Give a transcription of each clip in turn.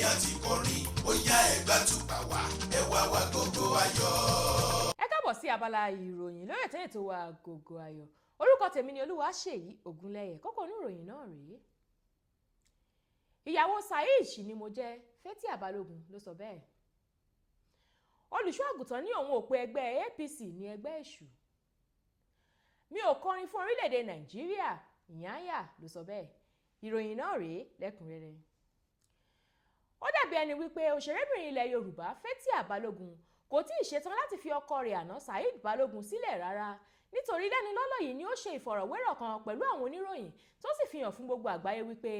Àti kọrin ó yá, ẹgbà tùpà wá, ẹ wá wá gbogbo ayọ̀. Ẹ káàbọ̀ sí abala ìròyìn lórí ètò wa Agogo Ayọ̀. Orúkọ tèmi ni Olúwaṣèyí Ògúnlẹ̀yẹ. Kókó inú ìròyìn náà rèé. Ìyàwó Saheed sì ni mo jẹ́, Fathia Balogun ló sọ bẹ́ẹ̀. Olùṣọ́ àgùntàn ní òun ò pe ẹgbẹ́ APC ní ẹgbẹ́ èṣù. Mi ò kọrin fún orílẹ̀-èdè Nàìjíríà, Iyanya ló sọ bẹ́ẹ̀. Ìròyìn náà rèé lẹ́kùnrẹ́rẹ́. Ó dàbí ẹni wípé òṣèrébìnrin ilẹ̀ Yorùbá Fathia Balogun kò tí ì ṣetán láti fi ọkọ rẹ̀ àná Saheed Balogun sílẹ̀ rárá, nítorí lẹ́nu lọ́lọ́ yìí ni ó ṣe ìfọ̀rọ̀wérọ̀ kan pẹ̀lú àwọn oníròyìn, tó sì fi hàn fún gbogbo àgbáyé wípé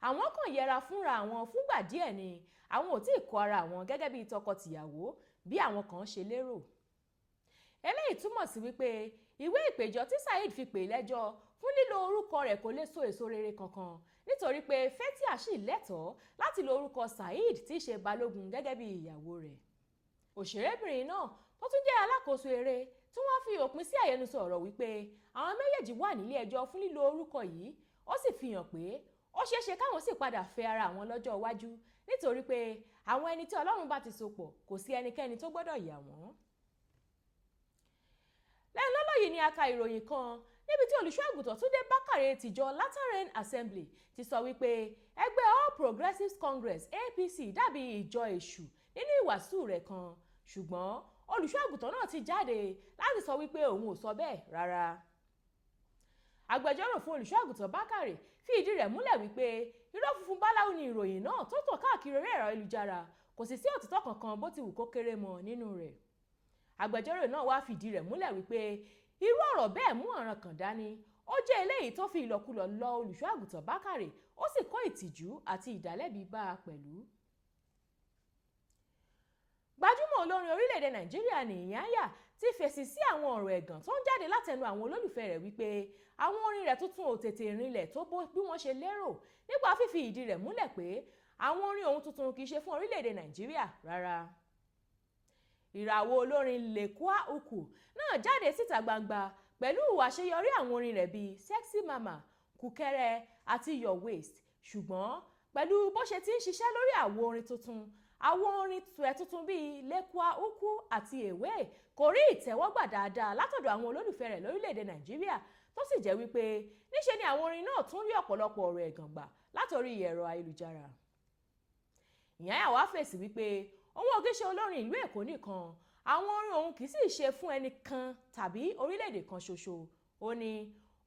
àwọn kàn yẹra fúnra àwọn fúngbà díẹ̀ ni, àwọn ò tí ì kọ ara àwọn gẹ́gẹ́ bí tọkọ-tìyàwó bí àwọn kan ṣe lérò. Eléyìí túmọ̀ sí wípé ìwé ìpèjọ́ tí Saheed fi pè lẹ́jọ́ fún lílo orúkọ rẹ̀ kò lè so èso rere kankan, nítorí pé Fathia sì lẹ́tọ̀ọ́ láti lo orúkọ Saheed tí í ṣe Balógun gẹ́gẹ́ bí ìyàwó rẹ̀. Òṣèrébìnrin náà tó tún jẹ́ alákòóso eré tí wọ́n fi òpin sí àyẹnusọ ọ̀rọ̀ wípé àwọn méjèèjì wà nílé ẹjọ́ fún lílo orúkọ yìí. Ó sì fi hàn pé ó ṣeé ṣe káwọn sì padà fẹ́ ara àwọn lọ́jọ́ iwájú, nítorí pé àwọn ẹni tí Ọlọ́run bá ti so pọ̀, kò sí ẹnikẹ́ni tó gbọ́dọ̀ yà wọ́n. Lẹ́nu lọ́lọ́ yìí ni a ka ìròyìn kan níbi tí olùṣọ́ àgùntàn Túndé Bákàrè tìjọ Latter Rain Assembly ti sọ wípé ẹgbẹ́ All Progressives Congress, APC, dàbí ìjọ èṣù nínú ìwàásù rẹ̀ kan. Ṣùgbọ́n olùṣọ́ àgùntàn náà ti jáde láti sọ wípé òun ò sọ bẹ́ẹ̀ rárá. Agbẹjọ́rò fún olùṣọ́ àgùntàn Bákàrè fi ìdí rẹ̀ múlẹ̀ wípé irọ́ funfun báláwo ni ìròyìn náà tó tàn káàkiri orí ẹ̀rọ ayélujára, kò sì sí òtítọ́ kankan bó ti wù kó kéré mọ́ nínú rẹ̀. Agbẹjọ́rò náà wá fìdí rẹ̀ múlẹ̀ wípé irú ọ̀rọ̀ bẹ́ẹ̀ mú ọ̀ràn kan dání, ó jẹ́ eléyìí tó fi ìlọ̀kulọ̀ lọ olùṣọ́ àgùntàn Bákàrè, ó sì kó ìtìjú àti ìdálẹ́bi bá a pẹ̀lú. Gbajúmọ̀ olórin orílẹ̀-èdè Nàìjíríà ní Iyanya ti fèsì sí àwọn ọ̀rọ̀ ẹ̀gàn tó ń jáde látẹnu àwọn olólùfẹ́ rẹ̀ wípé àwọn orin rẹ̀ tuntun ò tètè rinlẹ̀ tó bó bí wọ́n ṣe lérò, nípa fífi ìdí rẹ̀ múlẹ̀ pé àwọn orin òun tuntun kì í ṣe fún orílẹ̀-èdè Nàìjíríà rárá. Ìràwọ̀ olórin Lekwa Uku náà jáde síta gbangba pẹ̀lú àṣeyọrí àwọn orin rẹ̀ bíi Sexy Mama, Kùkẹ́rẹ́ àti Your Waist. Ṣùgbọ́n pẹ̀lú bó ṣe ti ń ṣiṣẹ́ lórí àwo orin tuntun, àwọn orin rẹ̀ tuntun bíi Lekwa Uku àti Ewe kò rí ìtẹ́wọ́gbà dáadáa látọ̀dọ̀ àwọn olólùfẹ́ rẹ̀ lórílẹ̀‐èdè Nàìjíríà, tó sì jẹ́ wípé níṣe ni àwọn orin náà tún rí ọ̀pọ̀lọpọ̀ ọ̀rọ̀ ẹ̀gàn gbà látòrí ẹ̀rọ ayélujára. Iyanya wá fèsì wípé òun ò kí ṣe olórin ìlú Èkó nìkan, àwọn orin òun kì í sì ṣe fún ẹnìkan tàbí orílẹ̀-èdè kan ṣoṣo. Ó ní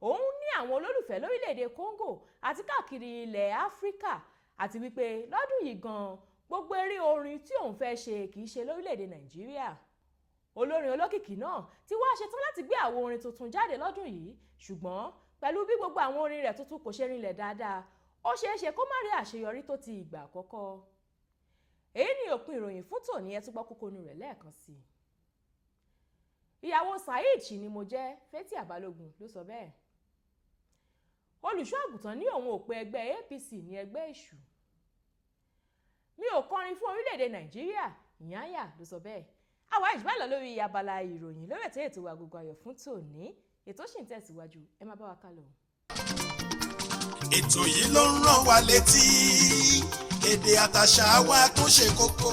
òun ní àwọn olólùfẹ́ lórílẹ̀-èdè Congo àti káàkiri ilẹ̀ Áfíríkà, àti wípé lọ́dún yìí gan-an, gbogbo eré orin tí òun fẹ́ ṣe kì í ṣe lórílẹ̀-èdè Nàìjíríà. Olórin olókìkí náà ti wá ṣetán láti gbé àwo orin tuntun jáde lọ́dún yìí, ṣùgbọ́n pẹ̀lú bí gbogbo àwọn orin rẹ̀ tuntun kò ṣe rinlẹ̀ dáadáa, ó ṣeé ṣe kó má rí àṣeyọrí tó ti ìgbà àkọ́kọ́. Èyí ni òpin ìròyìn fún tòní. Ẹ tún gbọ́ kókó inú rẹ̀ lẹ́ẹ̀kan sí i. Ìyàwó Saheed sì ni mo jẹ́, Fathia Balogun ló sọ bẹ́ẹ̀. Olùṣọ́ àgùntàn ní òun ò pe ẹgbẹ́ APC ní ẹgbẹ́ èṣù. Mi ò kọrin fún orílẹ̀-èdè Nàìjíríà, Iyanya ló sọ bẹ́ẹ̀. Àwa ìjùbá lọ lórí abala ìròyìn lórí ètò Agogo Ayọ̀ fún tòní. Ètò sì ń tẹ̀síwájú, ẹ má bá wa ká lọ. Ètò yìí ló ń rán wa létí èdè àtàṣà wa tó ṣe kókó.